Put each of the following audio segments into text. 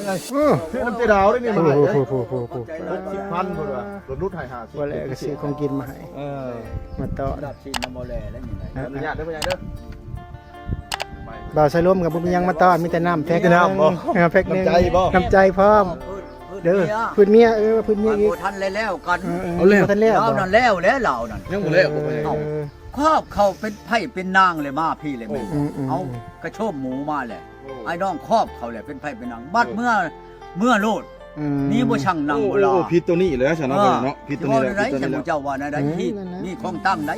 ເອີ ຊື້ນ້ຳເຈດາວໄດ້ນີ້ມາໃຫ້ເດ້ ໂອ້ໂຫ ຫົກສິບພັນ ເພິ່ນວ່າ ລົດຫຼຸດໃຫ້ຫ້າສິບ ບໍ່ແລກໍຊື້ຂອງກິນມາໃຫ້ ເອີ ມາຕ້ອນ ລາບຊີ້ນນຳບໍ່ແລແລ້ວນີ້ ເອີ ອະນຸຍາດເດີພໍ່ໃຫຍ່ເດີ ບ່າວສາຍລົມກໍບໍ່ມີຫຍັງມາຕ້ອນ ມີແຕ່ນ້ຳແພັກ ມີແຕ່ນ້ຳບໍ່ ເອີ ແພັກໜຶ່ງ ນ້ຳໃຈບໍ່ ນ້ຳໃຈພ້ອມ ເອີ ເອີ ເດີ ເອີ ພື້ນເມຍ ເອີ ພື້ນເມຍອີກ ບໍ່ທັນແລ້ວກັນ ເອີ ເອີ ເອົາແລ້ວ ບໍ່ທັນແລ້ວ ລາວນັ້ນແລ້ວແລ້ວ ລາວນັ້ນ ຍັງບໍ່ແລ້ວບໍ່ ເອີ ຄອບເຂົາເປັນໄພເປັນນາງເລີຍ ມາພີ້ເລີຍແມ່ນ ອືມໆໆ ເອົາກະໂຊມໝູມາແຫຼະ ໂອ້ ອ້າຍນ້ອງຄອບເຂົາແຫຼະ ເປັນໄພເປັນນາງ ບັດເມື່ອ ເມື່ອໂລດ ອືມ ໜີບໍ່ຊັ່ງນັ່ງ ໂອ້ ບໍ່ລາ ໂອ້ ຜິດໂຕນີ້ແຫຼະຊັ້ນເນາະ ເອີ ພໍ່ໃຫຍ່ເນາະ ຜິດໂຕນີ້ແຫຼະ ເຈົ້າວ່າແນວໃດ ຜິດໂຕນີ້ແຫຼະ ທີ່ມີຂອງຕັ້ງໃດ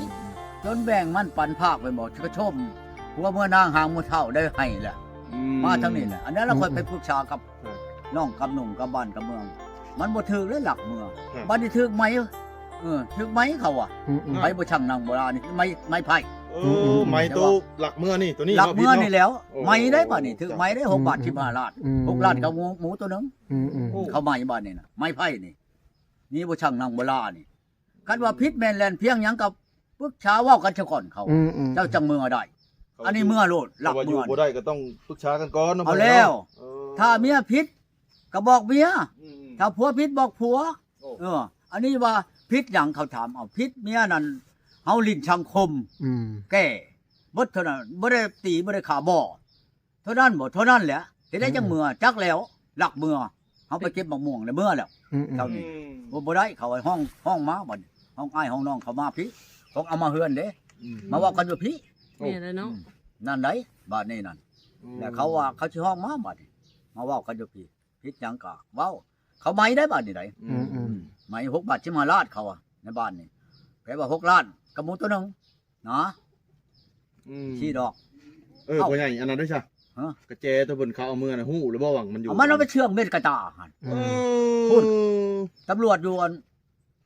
ຈົນແບ່ງມັນປັນພາກໄປໝົດ ກະໂຊມຜົວເມືອນາງຫາງໝູເຖົ້າໄດ້ໃຫ້ແຫຼະ ອືມ ມາທາງນີ້ແຫຼະ ອັນນັ້ນລະ ອືມໆ ຂ້ອຍໄປປຶກສາກັບ ເອີ ນ້ອງກັບໜຸ່ງກັບບ້ານກັບເມືອງ ມັນບໍ່ຖືກເດ້ ລັກເມືອ ເອີ ບັດນີ້ຖືກໃໝ ເອີ ຖືກໃໝເຂົາວ່າ ອືມໆ ໄປບໍ່ຊັ່ງນັ່ງບໍ່ລານີ້ ໄໝ ໄໝໄພ ເອີ ອືມໆ ໄໝໂຕ ແຕ່ວ່າລັກເມືອນີ້ ໂຕນີ້ ລັກເມືອນີ້ແລ້ວ ໂອ້ ໄໝໄດ້ບັດນີ້ ຖືກໄໝໄດ້ ອືມໆ ຫົກບາດສິບຫ້າລ້ານ ອືມໆ ຫົກລ້ານກັບໝູ ໝູໂຕໜຶ່ງ ອືມໆ ເຂົາໄໝບັດນີ້ນະ ໄໝໄພນີ້ ໜີບໍ່ຊັ່ງນັ່ງບໍ່ລານີ້ ຄັນວ່າຜິດແມ່ນແລ່ນພຽງຫຍັງກໍປຶກສາເວົ້າກັນຊະກ່ອນເຂົາ ອືມໆ ເຈົ້າຈັ່ງເມືອໄດ້ ອັນນີ້ເມືອໂລດ ລັກເມືອ ເພາະວ່າຢູ່ບໍ່ໄດ້ກໍຕ້ອງປຶກສາກັນກ່ອນເນາະ ເອົາແລ້ວ ເອີ ຖ້າເມຍຜິດກໍບອກເມຍ ອືມໆ ຖ້າຜົວຜິດບອກຜົວ ໂອ້ ເອີ ອັນນີ້ວ່າຜິດຫຍັງ ເຂົາຖາມ ເອົາ ຜິດເມຍນັ້ນ ເຮົາຫຼິ້ນສັງຄົມ ອືມ ແກ້ ເບິດເທົ່ານັ້ນ ບໍ່ໄດ້ຕີ ບໍ່ໄດ້ຂ້າບໍ່ ເທົ່ານັ້ນບໍ່ ເທົ່ານັ້ນແຫຼະ ເຮັດໄດ້ ອືມໆ ຈັ່ງເມືອ ຈັກແລ້ວ ລັກເມືອ ເຮົາໄປເກັບໝາກມ່ວງແລ້ວເມືອແລ້ວ ອືມໆ ເຈົ້ານີ້ ອືມ ບໍ່ ບໍ່ໄດ້ ເຂົາຫ້ອງ ຫ້ອງມາບັດນີ້ ຫ້ອງອ້າຍຫ້ອງນ້ອງເຂົາມາພີ້ ຂອງເອົາມາເຮືອນເດ້ ອືມ ມາເວົ້າກັນຢູ່ພີ້ ແມ່ນແຫຼະເນາະ ອືມ ນັ້ນໃດ໋ ບາດນີ້ນັ້ນ ອືມ ແລ້ວເຂົາວ່າເຂົາຊິຮ້ອງມາບາດນີ້ ມາເວົ້າກັນຢູ່ພີ້ ຜິດຫຍັງກະເວົ້າ ເຂົາໄໝໄດ້ບາດນີ້ໃດ ອືມໆ ອືມ ໄໝຫົກບາດສິບຫ້າລ້ານເຂົາ ໃນບ້ານນີ້ ແປວ່າຫົກລ້ານກັບໝູໂຕໜຶ່ງ ນະ ອືມ ຊີ້ດອກ ເອີ ເອົ້າ ພໍ່ໃຫຍ່ ອັນນັ້ນເດ້ຊະ ຮະ ກະແຈໂຕເພິ່ນເຂົາເອົາເມືອນະ ຮູ້ແລ້ວບໍ່ວ່າມັນຢູ່ ເອົາມັນເອົາໄປເຊື່ອງເມັດກະຕ່າຫັ້ນ ເອີ ພຸ້ນ ຕຳຫຼວດຢູ່ອັນ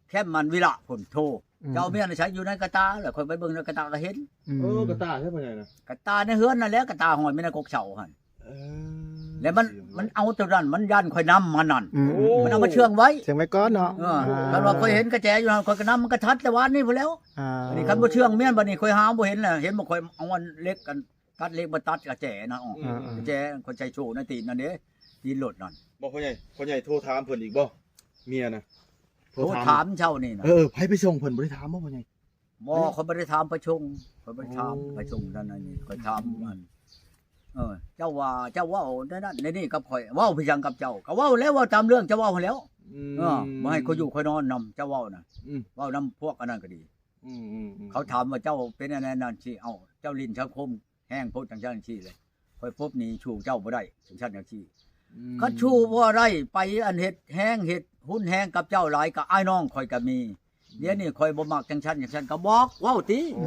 ແຄມມັນວິລະພຸ້ນ ໂທ ອືມ ເຈົ້າເອົາເມຍນະໃສ ຢູ່ໃນກະຕ່າ ແລ້ວຂ້ອຍໄປເບິ່ງໃນກະຕ່າກະເຫັນ ອືມ ເອີ ກະຕ່າໃສພໍ່ໃຫຍ່ນະ ກະຕ່າໃນເຮືອນນັ້ນແຫຼະ ກະຕ່າຫ້ອຍແມ່ນໃນກົກເສົາຫັ້ນ ເອີ ແລ້ວມັນ ມັນເອົາໂຕນັ້ນ ມັນຢ້ານຂ້ອຍນຳມັນນັ້ນ ອືມ ໂອ້ ມັນເອົາມາເຊື່ອງໄວ້ ເຊື່ອງໄວ້ກ່ອນເນາະ ເອີ ອ່າ ຄັນວ່າຂ້ອຍເຫັນກະແຈຢູ່ຫັ້ນ ຂ້ອຍກະນຳມັນກະທັດແຕ່ວານນີ້ພຸ້ນແລ້ວ ອ່າ ອັນນີ້ຄັນບໍ່ເຊື່ອງແມ່ນ ບັດນີ້ຂ້ອຍຫາບໍ່ເຫັນແລ້ວ ເຫັນບໍ່ ຂ້ອຍເອົາອັນເຫຼັກກັນ ຕັດເຫຼັກມາຕັດກະແຈນະ ອອກ ອ່າ ກະແຈຂ້ອຍໃສ່ໂສ້ໃນຕີນນັ້ນເດ້ ຕີນລົດນັ້ນ ບໍ່ ພໍ່ໃຫຍ່ ພໍ່ໃຫຍ່ໂທຖາມເພິ່ນອີກບໍ່ ເມຍນະ ໂທຖາມ ໂທຖາມເຈົ້ານີ້ນະ ເອີ ໃຜໄປສົ່ງເພິ່ນ ບໍ່ໄດ້ຖາມບໍ່ພໍ່ໃຫຍ່ ບໍ່ ຂ້ອຍບໍ່ໄດ້ຖາມ ໄປສົ່ງ ຂ້ອຍບໍ່ໄດ້ຖາມ ໂອ້ ໄປສົ່ງນັ້ນອັນນີ້ ຂ້ອຍຖາມອັນ ເອີ ເຈົ້າວ່າ ເຈົ້າເວົ້າແນວນັ້ນແນວນີ້ກັບຂ້ອຍ ເວົ້າໄປຫຍັງກັບເຈົ້າ ກໍເວົ້າແລ້ວ ເວົ້າຕາມເລື່ອງເຈົ້າເວົ້າຫັ້ນແລ້ວ ອືມ ເອີ ບໍ່ໃຫ້ຂ້ອຍຢູ່ຂ້ອຍນອນນຳ ເຈົ້າເວົ້ານະ ອືມ ເວົ້ານຳພວກອັນນັ້ນກໍດີ ອືມໆໆ ເຂົາຖາມວ່າເຈົ້າເປັນອັນນັ້ນອັນນີ້ ເອົ້າ ເຈົ້າຫຼິ້ນສັງຄົມແຮງໂພດ ຈັ່ງຊັ້ນຈັ່ງຊີ້ເລີຍ ຂ້ອຍປົດໜີ້ຊູ້ເຈົ້າບໍ່ໄດ້ ຈັ່ງຊັ້ນຈັ່ງຊີ້ ອືມ ຄັນຊູ້ບໍ່ໄດ້ ໄປອັນເຮັດແຮງ ເຮັດຮຸນແຮງກັບເຈົ້າຫຼາຍ ກໍອ້າຍນ້ອງຂ້ອຍກໍມີ ອືມ ດຽວນີ້ຂ້ອຍບໍ່ມັກຈັ່ງຊັ້ນຈັ່ງຊັ້ນ ກໍບອກເວົ້າຕິ ອື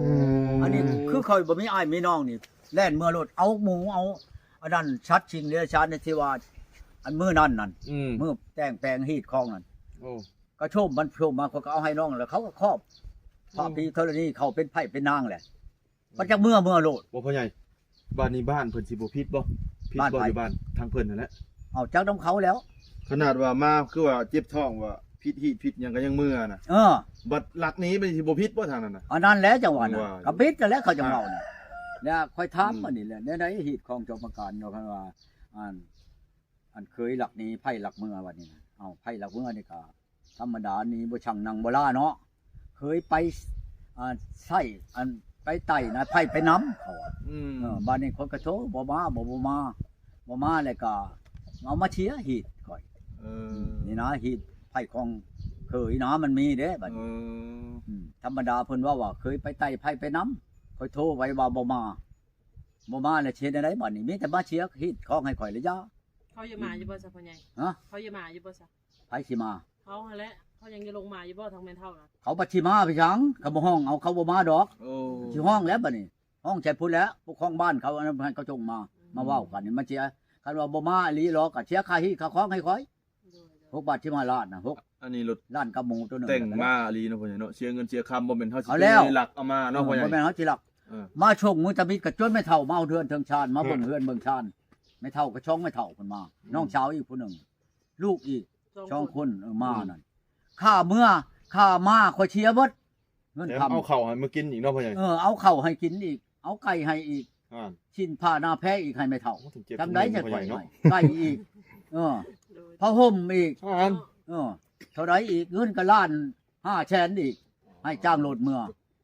ມ ອັນນີ້ຄືຂ້ອຍບໍ່ມີອ້າຍມີນ້ອງນີ້ ແລ່ນເມືອໂລດ ເອົາໝູ ເອົາອັນນັ້ນ ສັດສິ່ງເດຍລະສານທີ່ວ່າ ອັນມື້ນັ້ນນັ້ນ ອືມ ມື້ແຕ່ງແປງຮີດຄອງນັ້ນ ໂອ້ ກໍໂຊມມັນໂຊມມາ ຂ້ອຍກໍເອົາໃຫ້ນ້ອງ ແລ້ວເຂົາກໍຄອບ ພະ ອືມ ພີທະລະນີ ເຂົາເປັນໄພເປັນນາງແຫຼະ ອືມ ມັນຈັກເມືອ ເມືອໂລດ ບໍ່ພໍ່ໃຫຍ່ ບ້ານນີ້ບ້ານເພິ່ນຊິບໍ່ຜິດບໍ່ ຜິດບໍ່ ຢູ່ບ້ານທາງເພິ່ນຫັ້ນແຫຼະ ເອົາຈັກນຳເຂົາແລ້ວ ຂະໜາດວ່າມາຄືວ່າເຈັບທ້ອງວ່າຜິດຮີດຜິດຫຍັງກໍຍັງເມືອນະ ເອີ ບັດລັກໜີໄປຊິບໍ່ຜິດບໍ່ທາງນັ້ນນະ ອັນນັ້ນແຫຼະ ຈັ່ງວ່ານະ ວ່າຢູ່ ກໍຜິດນັ້ນແຫຼະ ເຂົາຈັ່ງເວົ້ານະ ແລ້ວຂ້ອຍຖາມ ອືມ ອັນນີ້ແຫຼະ ແນວໃດຮີດຄອງເຈົ້າປະການເນາະ ຄັນວ່າ ອັນ ອັນເຂີຍລັກໜີ ໃພ້ລັກເມືອ ບັດນີ້ນະ ເອົ້າ ໃພ້ລັກເມືອນີ້ກໍ ທຳມະດານີ້ບໍ່ຊັ່ງນັ່ງບໍ່ລາເນາະ ເຄີຍໄປ ອ່າ ໃຊ້ ອັນ ໄປໄຕ້ນະ ໃພ້ໄປນຳເຂົາ ອືມ ເອີ ບາດນີ້ຄົນກໍໂທ ບໍ່ມາ ບໍ່ ບໍ່ມາ ບໍ່ມາແລ້ວກໍເອົາມາເຊຍຮີດຂ້ອຍ ເອີ ນີ້ນະ ຮີດໃພ້ຂອງເຂີຍນະ ມັນມີເດ້ບາດນີ້ ເອີ ອືມ ທຳມະດາເພິ່ນເວົ້າວ່າເຄີຍໄປໄຕ້ໃພ້ໄປນຳ ຂ້ອຍໂທໄວ້ວ່າບໍ່ມາ ບໍ່ມາແລ້ວຊິເຮັດແນວໃດບາດນີ້ ມີແຕ່ມາເຊຍຮີດຂອງໃຫ້ຂ້ອຍລະຢ່າ ເຂົາຢາກມາຢູ່ບໍ່ຊະພໍ່ໃຫຍ່ ຮະ ເຂົາຢາກມາຢູ່ບໍ່ຊະ ໃຜຊິມາ ເຂົາຫັ້ນແຫຼະ ເຂົາຍັງຢາກລົງມາຢູ່ບໍ່ທາງແມ່ເຖົ້ານະ ເຂົາບັດຊິມາໄປຫຍັງ ເຂົາບໍ່ຮ້ອງເອົາ ເຂົາບໍ່ມາດອກ ໂອ້ ຊິຮ້ອງແລ້ວບັດນີ້ ຮ້ອງໃສ່ພຸ້ນແຫຼະ ປົກຄອງບ້ານເຂົາ ອັນນັ້ນເຂົາຈົ່ງມາ ອືມ ມາເວົ້າກັນນີ້ ມັນເສຍ ຄັນວ່າບໍ່ມາອີ່ຫຼີຫຼອກກໍເສຍຄ່າຮີດຄ່າຄອງໃຫ້ຂ້ອຍ ໂດຍໆ ຫົກບາດສິບຫ້າລ້ານນະ ຫົກ ອັນນີ້ລົດລ້ານກັບໝູໂຕໜຶ່ງ ແຕ່ງມາອີ່ຫຼີເນາະ ພໍ່ໃຫຍ່ເນາະ ເສຍເງິນເສຍຄຳ ບໍ່ແມ່ນເຮົາຊິໄປລັກເອົາມາເນາະ ພໍ່ໃຫຍ່ ບໍ່ແມ່ນເຮົາຊິລັກ ເອີ ມາສົ່ງມື້ຕະມິດກໍຈົນແມ່ເຖົ້າມາເອົາເຮືອນເທິງຊານ ມາເບິ່ງເຮືອນເບິ່ງຊານ ແມ່ເຖົ້າກໍຊ່ອງແມ່ເຖົ້າເພິ່ນມາ ອືມ ນ້ອງສາວອີກຜູ້ໜຶ່ງ ລູກອີກ ສອງຄົນ ສອງຄົນ ເອີ ມານັ້ນ ອືມ ຄ່າເມືອ ຄ່າມາຂ້ອຍເສຍເບິດ ເງິນຄຳ ແຖມເອົາເຂົ້າໃຫ້ມາກິນອີກເນາະ ພໍ່ໃຫຍ່ ເອີ ເອົາເຂົ້າໃຫ້ກິນອີກ ເອົາໄກ່ໃຫ້ອີກ ອ່າ ຊີ້ນພ້າໜ້າແພ້ອີກໃຫ້ແມ່ເຖົ້າ ໂອ້ ຈຳໄດ້ຈັກຂ້ອຍໃຫ້ ໄກ່ອີກ ເອີ ໂດຍ ຜ້າຫົ່ມອີກ ອ່ານ ເອີ ເທົ່າໃດອີກ ເງິນກໍລ້ານຫ້າແສນອີກ ໃຫ້ຈ້າງລົດເມືອ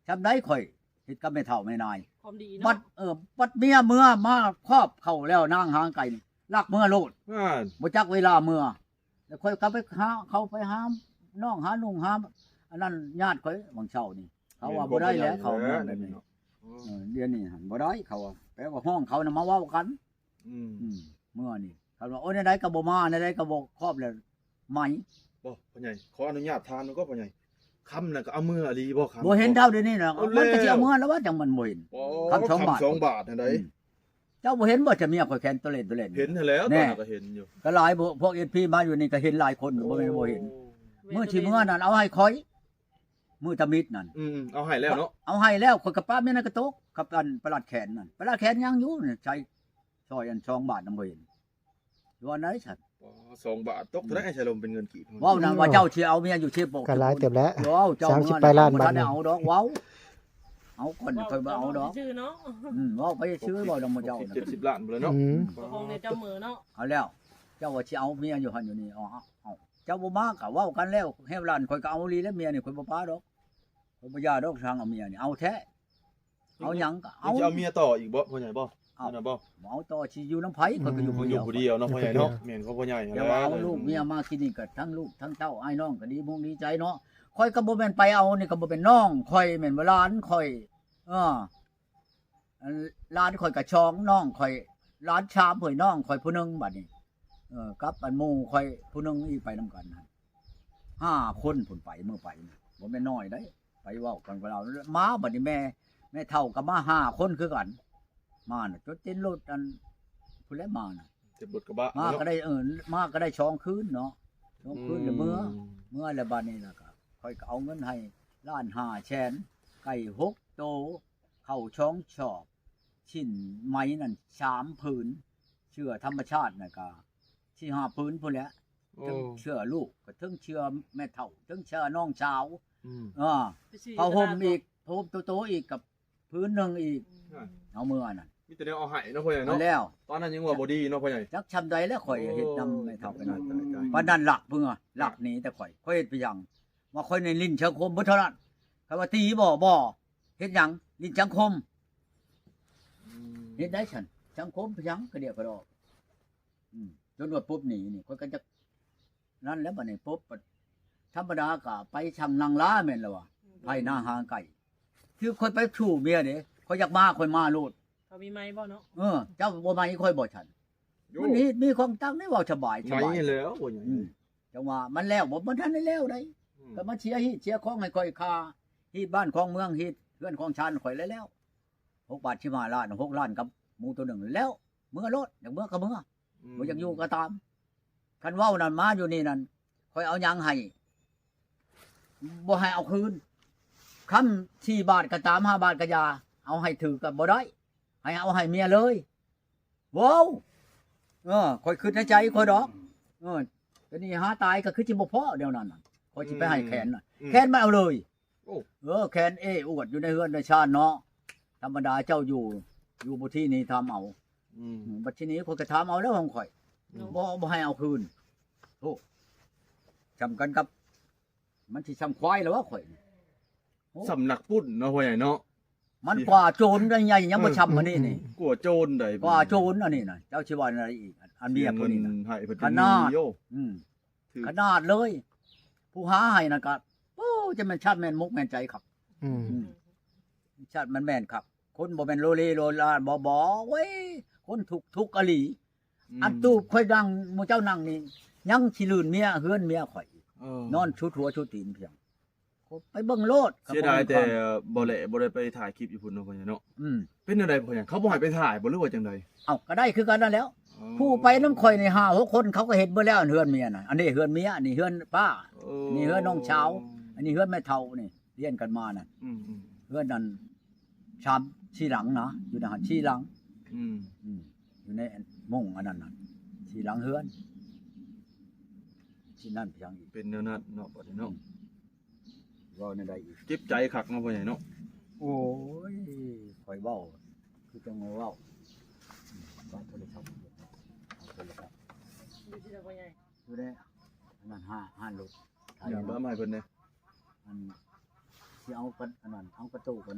ຊ່ຳໃດຂ້ອຍເຮັດກັບແມ່ເຖົ້າແມ່ນາຍ ຄວາມດີເນາະ ບັດ ເອີ ບັດເມຍເມືອມາຄອບເຂົ້າແລ້ວ ນາງຫາງໄກ່ນີ້ ລັກເມືອໂລດ ອ່ານ ບໍ່ຈັກເວລາເມືອ ແລ້ວຂ້ອຍກໍໄປຫາ ເຂົ້າໄປຫານ້ອງ ຫາລຸງ ຫາອັນນັ້ນ ຍາດຂ້ອຍຫວ່າງເຊົ້ານີ້ ເຂົາວ່າບໍ່ໄດ້ແລ້ວ ເຂົາເມືອແບບນີ້ ເອີ ດຽວນີ້ຫັ້ນບໍ່ໄດ້ ເຂົາວ່າ ແປວ່າຫ້ອງເຂົານະມາເວົ້າກັນ ອືມ ອືມ ເມື່ອນີ້ ຄັນວ່າ ໂອ້ຍ ແນວໃດກໍບໍ່ມາ ແນວໃດກໍບໍ່ຄອບແລ້ວ ໄໝ ບໍ່ ພໍ່ໃຫຍ່ ຂໍອະນຸຍາດຖາມໜຶ່ງກໍ ພໍ່ໃຫຍ່ ຄຳນັ້ນກໍເອົາເມືອອີ່ຫຼີບໍ່? ຄຳ ບໍ່ເຫັນເທົ່າດຽວນີ້ນະ ເອົາແລ້ວ ມັນກໍຊິເອົາເມືອແລ້ວວ່າ ຈັ່ງມັນບໍ່ເຫັນ ອໍ ຄຳສອງບາດ ຄຳສອງບາດຫັ້ນໃດ ອືມ ເຈົ້າບໍ່ເຫັນບໍ່ ຈະເມຍຂ້ອຍແຂນໂຕເຫຼັ້ນໂຕເຫຼັ້ນ ເຫັນຫັ້ນແລ້ວ ແນ່ ຕອນນັ້ນກໍເຫັນຢູ່ ກໍຫຼາຍ ພວກ ພວກເອັຟຊີມາຢູ່ນີ້ກໍເຫັນຫຼາຍຄົນ ໂອ້ ບໍ່ແມ່ນບໍ່ເຫັນ ມື້ທີ່ເມືອນັ້ນເອົາໃຫ້ຂ້ອຍ ມື້ຕະມິດນັ້ນ ອືມ ເອົາໃຫ້ແລ້ວເນາະ ເອົາໃຫ້ແລ້ວ ຂ້ອຍກໍປະເມຍໃນກະໂຕກ ກັບອັນປະຫຼັດແຂນນັ້ນ ປະຫຼັດແຂນຍັງຢູ່ໃສ່ ຊ່ອຍອັນສອງບາດນຳບໍ່ເຫັນ ຢູ່ອັນໃດຊັ້ນ ອໍ ສອງບາດ ຕົກເທົ່າໃດ ໃສ່ລົມເປັນເງິນກີບ ເວົ້ານະວ່າເຈົ້າຊິເອົາເມຍຢູ່ເຊໂປະ ກໍຫຼາຍເຕີບແລ້ວ ເຈົ້າ ສາມສິບປາຍລ້ານ ບາດນີ້ ບໍ່ທັນໄດ້ເອົາດອກ ເວົ້າ ເອົາກ່ອນ ເວົ້າ ຂ້ອຍບໍ່ເອົາດອກ ເວົ້າຊື່ໆເນາະ ອືມ ເວົ້າໄປຊື່ ເວົ້ານຳໝູ່ເຈົ້າ ຫົກສິບ ເຈັດສິບລ້ານພຸ້ນແຫຼະເນາະ ອືມ ອືມ ກໍຄົງໃນເຈົ້າມືເນາະ ເອົາແລ້ວ ເຈົ້າວ່າຊິເອົາເມຍຢູ່ຫັ້ນຢູ່ນີ້ ເອົາ ເອົາ ເຈົ້າບໍ່ມາກໍເວົ້າກັນແລ້ວ ແຮວຫຼານຂ້ອຍກໍເອົາອີ່ຫຼີແລ້ວ ເມຍນີ້ຂ້ອຍບໍ່ປະດອກ ຂ້ອຍບໍ່ຢ່າດອກ ທາງເອົາເມຍນີ້ ເອົາແທ້ ເອົາຫຍັງກໍເອົາ ຊິເອົາເມຍຕໍ່ອີກບໍ່ ພໍ່ໃຫຍ່ບໍ່? ເອົາ ເອົານະບໍ່? ບໍ່ເອົາຕໍ່ ຊິຢູ່ນຳໃຜ ຂ້ອຍກໍຢູ່ຜູ້ດຽວ ຢູ່ຜູ້ດຽວເນາະ ພໍ່ໃຫຍ່ເນາະ ແມ່ນຂອງພໍ່ໃຫຍ່ຫັ້ນແຫຼະ ແຕ່ວ່າເອົາລູກເມຍມາກິນນີ້ກໍທັງລູກທັງເຕົ້າ ອ້າຍນ້ອງກໍດີມຸກດີໃຈເນາະ ຂ້ອຍກໍບໍ່ແມ່ນໄປເອົາ ນີ້ກໍບໍ່ແມ່ນນ້ອງຂ້ອຍ ແມ່ນບໍ່ຫຼານຂ້ອຍ ເອີ ອັນຫຼານຂ້ອຍກໍສອງ ນ້ອງຂ້ອຍຫຼານສາມ ເຮີ້ຍ ນ້ອງຂ້ອຍຜູ້ໜຶ່ງ ບັດນີ້ ເອີ ກັບອັນໝູ່ຂ້ອຍຜູ້ໜຶ່ງອີກໄປນຳກັນຫັ້ນ ຫ້າຄົນພຸ້ນໄປ ມື້ໄປນະ ບໍ່ແມ່ນນ້ອຍໃດ ໄປເວົ້າກັນກັບລາວ ມາບັດນີ້ແມ່ ແມ່ເຖົ້າກໍມາຫ້າຄົນຄືກັນ ມານະ ຈົນເຕັມລົດອັນ ພຸ້ນແຫຼະມານະ ເຕັມລົດກະບະ ມາກໍໄດ້ ເອີ ມາກໍໄດ້ສອງຄືນເນາະ ສອງຄືນແລ້ວເມືອ ອືມ ເມືອແລ້ວບັດນີ້ລະກະ ຂ້ອຍກໍເອົາເງິນໃຫ້ລ້ານຫ້າແສນ ໄກ່ຫົກໂຕ ເຂົ້າສອງຊອບ ສິ້ນໄໝນັ້ນສາມຜືນ ເສື້ອທຳມະຊາດນະກະສີ່ຫ້າຜືນພຸ້ນແຫຼະ ໂອ້ ເຖິງເສື້ອລູກ ກໍເຖິງເສື້ອແມ່ເຖົ້າ ເຖິງເສື້ອນ້ອງສາວ ອືມ ເອີ ຜ້າຫົ່ມອີກ ຜ້າຫົ່ມໂຕໆອີກ ກັບຜືນໜຶ່ງອີກ ອືມ ເອົາເມືອນັ້ນ ມີແຕ່ແນວເອົາໃຫ້ເນາະ ພໍ່ໃຫຍ່ເນາະ ແລ້ວ ຕອນນັ້ນຍັງວ່າບໍ່ດີເນາະ ພໍ່ໃຫຍ່ ຈັກຊ່ຳໃດແລ້ວ ຂ້ອຍເຮັດນຳແມ່ເຖົ້າໄປນັ້ນ ໂອ້ຍ ຕາຍໆໆ ປານນັ້ນລັກເມືອ ລັກໜີແຕ່ຂ້ອຍ ຂ້ອຍເຮັດໄປຫຍັງ ວ່າຂ້ອຍໃນຫຼິ້ນສັງຄົມເບິດເທົ່ານັ້ນ ຄັນວ່າຕີບໍ່ ບໍ່ ເຮັດຫຍັງ ຫຼິ້ນສັງຄົມ ອືມ ເຮັດໄດ້ຊັ້ນ ສັງຄົມໄປຫຍັງກະດຽກກະດອກ ອືມ ຈົນວ່າປົບໜີນີ້ ຂ້ອຍກໍຈັກນັ້ນແຫຼະ ບັດນີ້ປົບ ທຳມະດາກໍໄປຊ່າງນັ່ງລາແມ່ນລະວ່າ ອືມ ໄຜນາຫາງໄກ່ ຄືຂ້ອຍໄປສູ່ເມຍເດ້ ຂ້ອຍຢາກມາ ຂ້ອຍມາໂລດ ເຂົາມີໄມບໍ່ເນາະ ເອີ ເຈົ້າບໍ່ໄມຂ້ອຍບໍ່ຊັ້ນ ໂຍ ມັນມີ ມີຂອງຕັ້ງໃນເວົ້າສະບາຍ ສະບາຍ ໄໝແລ້ວບໍ່ຫຍັງ ອືມ ຈັ່ງວ່າມັນແລ້ວບໍ່ ມັນທັນໄດ້ແລ້ວໃດ ອືມ ກໍມາເສຍຮີດເສຍຄອງໃຫ້ຂ້ອຍ ຄ່າຮີດບ້ານຄອງເມືອງ ຮີດເຮືອນຄອງຊານຂ້ອຍແລ້ວໆ ຫົກບາດສິບຫ້າລ້ານ ຫົກລ້ານກັບໝູໂຕໜຶ່ງແລ້ວ ເມືອໂລດ ຢາກເມືອກໍເມືອ ອືມ ບໍ່ຢາກຢູ່ກໍຕາມ ຄັນເວົ້ານັ້ນມາຢູ່ນີ້ນັ້ນ ຂ້ອຍເອົາຫຍັງໃຫ້ ບໍ່ໃຫ້ເອົາຄືນ ຄຳສີ່ບາດກໍຕາມ ຫ້າບາດກໍຢ່າ ເອົາໃຫ້ຖືກກໍບໍ່ໄດ້ ໃຫ້ເອົາໃຫ້ເມຍເລີຍ ວ້າວ ເອີ ຂ້ອຍຄິດໃນໃຈຂ້ອຍດອກ ເອີ ຕອນນີ້ຫາຕາຍກໍຄືຊິບໍ່ພໍແນວນັ້ນນະ ຂ້ອຍຊິໄປໃຫ້ແຂນນະ ອືມ ແຂນມັນເອົາເລີຍ ໂອ້ ເອີ ແຂນເອ້ອວດຢູ່ໃນເຮືອນໃນຊານເນາະ ທຳມະດາເຈົ້າຢູ່ ຢູ່ບໍ່ທີ່ນີ້ຖາມເອົາ ອືມ ອືມ ບັດທີນີ້ຂ້ອຍກໍຖາມເອົາແລ້ວຂອງຂ້ອຍ ໂອ້ ບໍ່ ບໍ່ໃຫ້ເອົາຄືນ ໂອ້ ຊ່ຳກັນກັບ ມັນຊິຊ່ຳຄວາຍແລ້ວວະຂ້ອຍນີ້ ໂອ້ ຊ່ຳນັກປຸ້ນເນາະ ພໍ່ໃຫຍ່ເນາະ ມັນກວ່າໂຈນໃຫຍ່ ຍັງບໍ່ຊ່ຳອັນນີ້ນີ້ ກວ່າໂຈນໃດ໋ ກວ່າໂຈນອັນນີ້ນະ ເຈົ້າຊິວ່າແນວໃດອີກ ອັນເມຍຜູ້ນີ້ນະ ຂະໜາດ ອືມ ຂະໜາດເລີຍ ຜູ້ຫາໃຫ້ນັ້ນກໍ ໂອ້ ຈະແມ່ນຊາດແມ່ນມຸກແມ່ນໃຈຄັກ ອືມ ອືມ ຊາດມັນແມ່ນຄັກ ຄົນບໍ່ແມ່ນໂລເລໂລລາ ບໍ່ ບໍ່ ເວີຍ ຄົນທຸກ ທຸກອີ່ຫຼີ ອືມ ອັນຕູບຂ້ອຍນັ່ງ ໝູ່ເຈົ້ານັ່ງນີ້ ຍັງຊິລື່ນເມຍ ເຮືອນເມຍຂ້ອຍ ເອີ ນອນຊຸດຫົວຊຸດຕີນພຽງ ໄປເບິ່ງໂລດ ເສຍດາຍແຕ່ບໍ່ແຫຼະ ບໍ່ໄດ້ໄປຖ່າຍຄລິບຢູ່ພຸ້ນເນາະ ພໍ່ໃຫຍ່ເນາະ ອືມ ເປັນແນວໃດພໍ່ໃຫຍ່ ເຂົາບໍ່ໃຫ້ໄປຖ່າຍບໍ່ ຫຼືວ່າຈັ່ງໃດ ເອົ້າ ກໍໄດ້ຄືກັນນັ້ນແຫຼ້ວ ອໍ ຜູ້ໄປນຳຂ້ອຍນີ້ຫ້າຫົກຄົນ ເຂົາກໍເຫັນເບິດແລ້ວ ອັນເຮືອນເມຍນະ ອັນນີ້ເຮືອນເມຍ ອັນນີ້ເຮືອນປ້າ ອໍ ອັນນີ້ເຮືອນນ້ອງສາວ ອັນນີ້ເຮືອນແມ່ເຖົ້ານີ້ ລຽນກັນມານັ້ນ ອືມໆ ເຮືອນນັ້ນ ສາມສີ່ຫຼັງນະ ຢູ່ໃນຫັ້ນສີ່ຫຼັງ ອືມ ອືມ ຢູ່ໃນໝົງອັນນັ້ນນະ ສີ່ຫຼັງເຮືອນ ທີ່ນັ້ນພຽງອີກ ເປັນແນວນັ້ນເນາະ ບັດນີ້ເນາະ ອືມ ເວົ້າແນວໃດອີກ ເຈັບໃຈຄັກເນາະ ພໍ່ໃຫຍ່ເນາະ ໂອ້ຍ ຂ້ອຍເວົ້າ ຄືຈັ່ງເວົ້າ ອືມ ເວົ້າໂທລະສັບ ໂທລະສັບ ຢູ່ໃນອັນນັ້ນ ຮ້ານ ຮ້ານລົດ ເອົາມາໃຫ້ເພິ່ນແດ່ ອັນ ຊິເອົາກັນ ອັນນັ້ນ ເອົາກະໂຕກັນ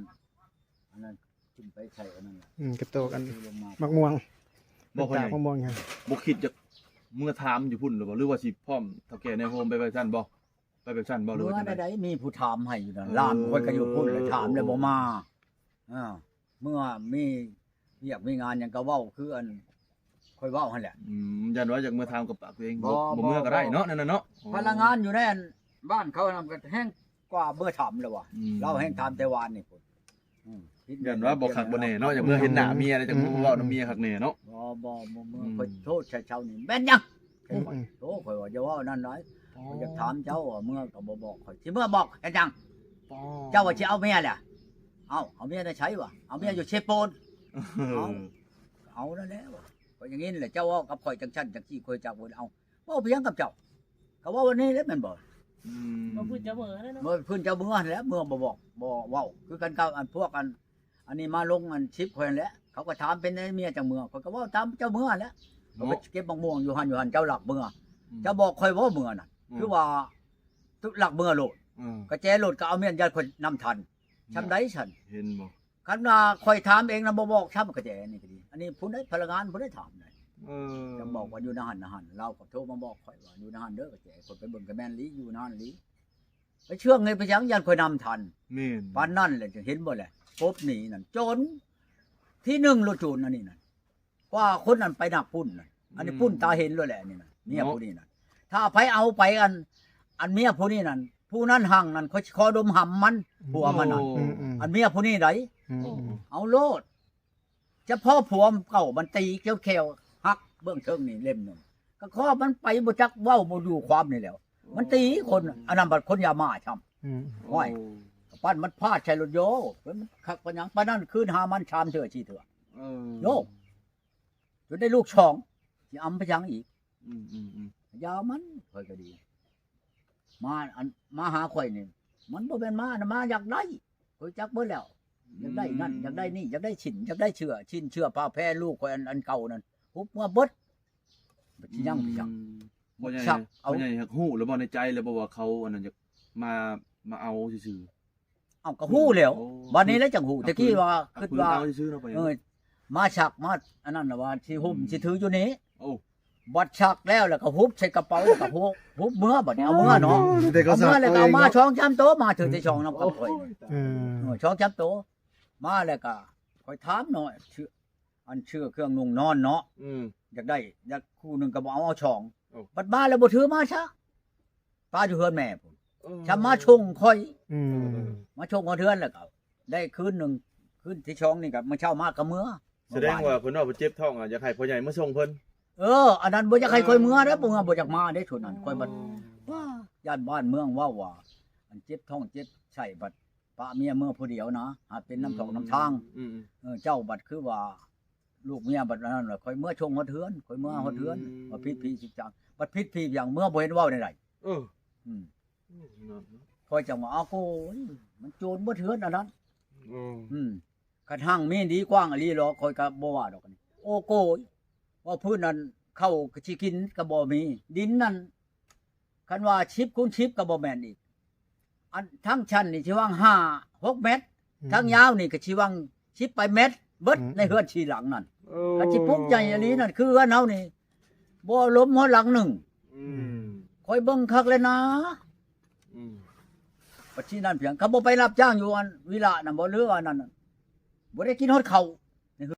ອັນນັ້ນ ຖິ້ມໄປໃສ່ອັນນັ້ນແຫຼະ ອືມ ກະໂຕກັນ ຊື້ລົງມາ ໝາກມ່ວງ ບໍ່ ເພິ່ນຕາກໝາກມ່ວງໃຫ້ ບໍ່ຄິດຈະເມືອຖາມຢູ່ພຸ້ນຫຼືບໍ່ ຫຼືວ່າຊິພ້ອມເຖົ້າແກ່ນາຍໂຮມໄປ ໄປຊັ້ນບໍ່? ໄປແບບຊັ້ນບໍ່ ຫຼືວ່າຈັ່ງໃດ? ເມື່ອໃດມີຜູ້ຖາມໃຫ້ຢູ່ນັ້ນ ອືມ ຫຼານຂ້ອຍກໍຢູ່ພຸ້ນແຫຼະ ຖາມແລ້ວບໍ່ມາ ເອີ ເມື່ອມີວຽກມີງານຫຍັງກໍເວົ້າຄືອັນຂ້ອຍເວົ້າຫັ້ນແຫຼະ ອືມ ຢ້ານວ່າຢາກເມືອຖາມກັບປາກຕົວເອງ ບໍ່ ບໍ່ ບໍ່ເມືອກໍໄດ້ເນາະ ແນວນັ້ນເນາະ ພະນັກງານຢູ່ໃນອັນບ້ານເຂົານຳກໍແຮ່ງກວ່າເມືອຖາມແລ້ວວ່າ ອືມ ລາວແຮ່ງຖາມແຕ່ວານນີ້ພຸ້ນ ອືມ ຢ້ານວ່າບໍ່ຄັກບໍ່ແນ່ເນາະ ຢາກເມືອເຫັນໜ້າເມຍແລ້ວ ອືມ ຈັ່ງເວົ້ານຳເມຍຄັກແນ່ເນາະ ບໍ່ ບໍ່ ບໍ່ເມືອ ອືມ ຂ້ອຍໂທດໃສ່ເຈົ້ານີ້ແມ່ນຫຍັງ? ອືມ ໂອ້ ຂ້ອຍວ່າຢ່າເວົ້ານັ້ນຫຼາຍ ອໍ ຂ້ອຍຢາກຖາມເຈົ້າວ່າເມືອກໍບໍ່ບອກຂ້ອຍ ຊິເມືອບອກເຮັດຫຍັງ? ອໍ ເຈົ້າວ່າຊິເອົາເມຍແຫຼະ ເອົ້າ ເອົາເມຍໃນໃສວະ? ເອົາເມຍຢູ່ເຊໂປນ ເອີ ເອົ້າ ເອົານັ້ນແຫຼະ ຂ້ອຍຢ່າງນີ້ແຫຼະ ເຈົ້າເວົ້າກັບຂ້ອຍຈັ່ງຊັ້ນຈັ່ງຊີ້ ຂ້ອຍຈັກບໍ່ໄດ້ເອົາ ເວົ້າໄປຫຍັງກັບເຈົ້າ ກໍເວົ້າອັນນີ້ແຫຼະແມ່ນບໍ່? ອືມ ບໍ່ພື້ນເຈົ້າເມືອແລ້ວເນາະ ບໍ່ພື້ນເຈົ້າເມືອຫັ້ນແຫຼະ ເມືອບໍ່ບອກ ບໍ່ເວົ້າ ຄືກັນກັບອັນພວກອັນ ອັນນີ້ມາລົງອັນຄລິບຂ້ອຍຫັ້ນແຫຼະ ເຂົາກໍຖາມເປັນໃດເມຍຈັ່ງເມືອ ຂ້ອຍກໍເວົ້າຕາມເຈົ້າເມືອຫັ້ນແຫຼະ ເນາະ ຂ້ອຍໄປເກັບໝາກມ່ວງຢູ່ຫັ້ນຢູ່ຫັ້ນ ເຈົ້າລັກເມືອ ອືມ ເຈົ້າບອກຂ້ອຍບໍ່ເມືອນັ້ນ ອືມ ຄືວ່າ ລັກເມືອໂລດ ເອີ ກະແຈລົດກໍເອົາເມຍ ຢ້ານຂ້ອຍນຳທັນ ຊ່ຳໃດຊັ້ນ ເຫັນບໍ່? ຄັນວ່າຂ້ອຍຖາມເອງນະ ບໍ່ບອກຊ້ຳກະແຈນີ້ກໍດີ ອັນນີ້ຜູ້ໃດພະນັກງານຜູ້ໃດຖາມໄດ ເອີ ຈະບອກວ່າຢູ່ໃນຫັ້ນໃນຫັ້ນ ລາວກໍໂທມາບອກຂ້ອຍວ່າຢູ່ໃນຫັ້ນເດີກະແຈ ຂ້ອຍໄປເບິ່ງກະແມ່ນອີ່ຫຼີ ຢູ່ໃນຫັ້ນອີ່ຫຼີ ໄປເຊື່ອງເຮັດໄປຫຍັງ ຢ້ານຂ້ອຍນຳທັນ ແມ່ນ ປານນັ້ນແຫຼະ ເຫັນບໍ່ແຫຼະ ກົບນີ້ນັ້ນ ໂຈນທີໜຶ່ງໂລດ ໂຈນອັນນີ້ນັ້ນ ກວ່າຄົນນັ້ນໄປນັກປຸ້ນນັ້ນ ອັນນີ້ ອືມ ປຸ້ນຕາເຫັນໂລດແຫຼະ ອັນນີ້ນະ ເມຍ ເນາະ ຜູ້ນີ້ນັ້ນ ຖ້າໃຜເອົາໄປອັນ ອັນເມຍຜູ້ນີ້ນັ້ນ ຜູ້ນັ້ນຮັ່ງນັ້ນ ຂ້ອຍຊິຂໍດົມຫຳມັນ ໂອ້ ຜົວມັນນັ້ນ ໂອ້ ອືມໆ ອັນເມຍຜູ້ນີ້ໃດ ອືມໆ ເອົາໂລດ ສະເພາະຜົວເກົ່າມັນຕີຈົນແຂ້ວຫັກເບື້ອງເທິງນີ້ເຫຼັ້ມໜຶ່ງ ກໍຂໍມັນໄປບໍ່ຈັກເວົ້າບໍ່ຢູ່ຄວາມນີ້ແລ້ວ ມັນຕີຄົນ ອັນນັ້ນບັດຄົນຢາມາຊ້ຳ ອືມ ໂອ້ຍ ໂອ້ ກໍປານມັນພາດໃສ່ລົດໂຍ ມັນຄັກປານຫຍັງ ປານນັ້ນຄືນຫາມັນສາມເທື່ອສີ່ເທື່ອ ເອີ ໂຍ ຈົນໄດ້ລູກສອງ ຊິອຳໄປຫຍັງອີກ ອືມໆໆ ຢ່າມັນ ຂ້ອຍກໍດີ ມາ ອັນ ມາຫາຂ້ອຍນີ້ ມັນບໍ່ແມ່ນມານະ ມາຢາກໄດ້ ຂ້ອຍຈັກເບິດແລ້ວ ຢາກໄດ້ນັ້ນ ອືມ ຢາກໄດ້ນີ້ ຢາກໄດ້ຊິນ ຢາກໄດ້ເຊື່ອ ຊິນເຊື່ອຜ້າແພລູກຂ້ອຍອັນ ອັນເກົ່ານັ້ນ ຮຸບເມືອເບິດ ມັນຊິຍັງໄປຫຍັງ ອືມ ບໍ່ຢາກ ພໍ່ໃຫຍ່ ເອົາ ພໍ່ໃຫຍ່ຮັກຮູ້ແລ້ວບໍ່ ໃນໃຈແລ້ວບໍ່ວ່າເຂົາອັນນັ້ນຢາກມາ ມາເອົາຊື່ໆ? ເອົ້າ ກໍຮູ້ແລ້ວ ໂອ້ ບາດນີ້ແຫຼະຈັ່ງຮູ້ ແຕ່ກີ້ວ່າ ຄິດວ່າ ເອົາຄືນເອົາຊື່ໆເນາະ ເອີ ມາຊັກມາອັນນັ້ນນະວ່າຊິຫຸ້ມ ອືມ ຊິຖືຢູ່ນີ້ ໂອ້ ບັດຊັກແລ້ວ ແລ້ວກໍຫຸບໃສ່ກະເປົາ ແລ້ວກໍຫຸບ ຫຸບເມືອ ບັດນີ້ເອົາເມືອເນາະ ເອົາເມືອແລ້ວກໍເອົາມາສອງສາມໂຕ ມາເທື່ອທີສອງນຳກັບຂ້ອຍ ໂອ້ຍ ເອີ ສອງສາມໂຕ ມາແລ້ວກໍຂ້ອຍຖາມເນາະ ເສື້ອ ອັນເສື້ອເຄື່ອງນຸ່ງນອນເນາະ ອືມ ຢາກໄດ້ ຢາກຄູ່ໜຶ່ງກໍບໍ່ເອົາ ເອົາສອງ ໂອ້ ບັດມາແລ້ວບໍ່ຖືມາຊະ ປະຢູ່ເຮືອນແມ່ພຸ້ນ ເອີ ຊຳມາສົ່ງຂ້ອຍ ອືມ ມາສົ່ງຮອດເຮືອນແລ້ວກໍໄດ້ຄືນໜຶ່ງ ຄືນທີສອງນີ້ກໍມື້ເຊົ້າມາກໍເມືອ ສະແດງວ່າເພິ່ນວ່າເພິ່ນເຈັບທ້ອງ ອາ ຢາກໃຫ້ພໍ່ໃຫຍ່ມາສົ່ງເພິ່ນ ເອີ ອັນນັ້ນບໍ່ຢາກໃຫ້ຂ້ອຍເມືອເດ້ ເອີ ບໍ່ເມືອ ບໍ່ຢາກມາເດ້ ຊຸດນັ້ນ ອໍ ຂ້ອຍບັດ ວ້າ ຢ້ານບ້ານເມືອງເວົ້າວ່າ ອັນເຈັບທ້ອງເຈັບໄສ້ບັດປະເມຍເມືອຜູ້ດຽວນະ ຫາເປັນນຳຖອກນຳທາງ ອືມ ເອີ ເຈົ້າບັດຄືວ່າ ລູກເມຍບັດອັນນັ້ນ ຂ້ອຍເມືອສົ່ງຮອດເຮືອນ ຂ້ອຍເມືອຮອດເຮືອນ ອືມ ວ່າຜິດຜີສິກສາ ບັດຜິດຜີຫຍັງ ເມືອບໍ່ເຫັນເວົ້າແນວໃດ ເອີ ອືມ ອືມ ຂ້ອຍຈັ່ງວ່າ ອ້າວ ໂກຍ ມັນໂຈນເບິດເຮືອນອັນນັ້ນ ອືມ ອືມ ຄັນຮັ່ງມີດີກວ້າງອີ່ຫຼີຫຼໍ ຂ້ອຍກໍບໍ່ວ່າດອກ ໂອ້ ໂກຍ ວ່າພື້ນນັ້ນເຂົ້າຊິກິນກໍບໍ່ມີ ດິນນັ້ນ ຄັນວ່າສິບຄູນສິບກໍບໍ່ແມ່ນອີກ ອັນທັງຊັ້ນນີ້ຊິຫວ່າງຫ້າຫົກແມັດ ອືມ ທັງຍາວນີ້ກໍຊິຫວ່າງສິບປາຍແມັດເບິດ ອືມ ໃນເຮືອນສີ່ຫຼັງນັ້ນ ໂອ້ ຄັນຊິປຸກໃຫຍ່ອີ່ຫຼີນັ້ນ ຄືເຮືອນເຮົານີ້ ບໍ່ລົມຮອດຫຼັງໜຶ່ງ ອືມ ຂ້ອຍເບິ່ງຄັກແລ້ວນາ ອືມ ບັດຊິນັ້ນພຽງ ຄັນບໍ່ໄປຮັບຈ້າງຢູ່ອັນວິລະນະບໍ່ ຫຼືວ່ານັ້ນນະ ບໍ່ໄດ້ກິນຮອດເຂົ້າ